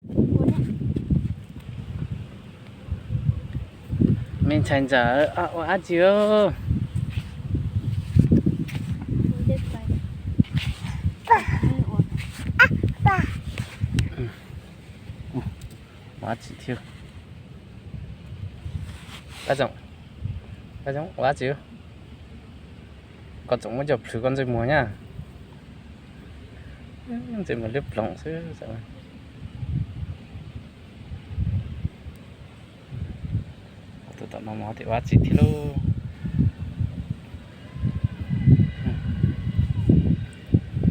Me ntxhais ntxawm ua dab tsi? Ua dab tsi thiab? Paj Txoom, Paj Txoom, ua dab tsi? Koj txoom muab cov plhws koj ntsej muag nyab. Ntsej muag liab ploog xwb. Tus tom no mus tias ua dab tsi thiab lauj.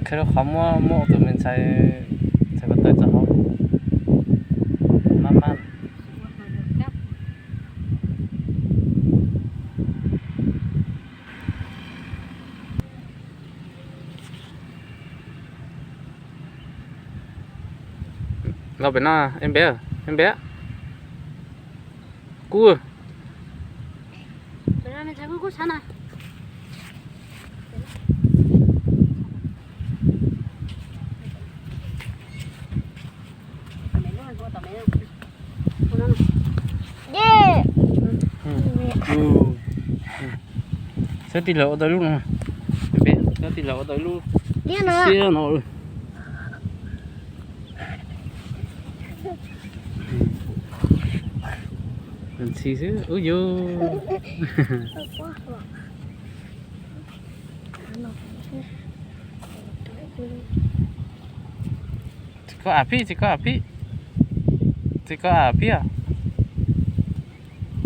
Khawb lub qhov muab muab tus me ntxhais, ntxhais ko taw tso hauv. Maj maj. Los pem no, em bé, em bé. Kub. Xyov tij laug ua tau lub no, xyov tij laug ua tau lub siab no. Ntxhi xwb ub yus. Tsis koj am phib, tsis koj am phib, tsis koj am phib os.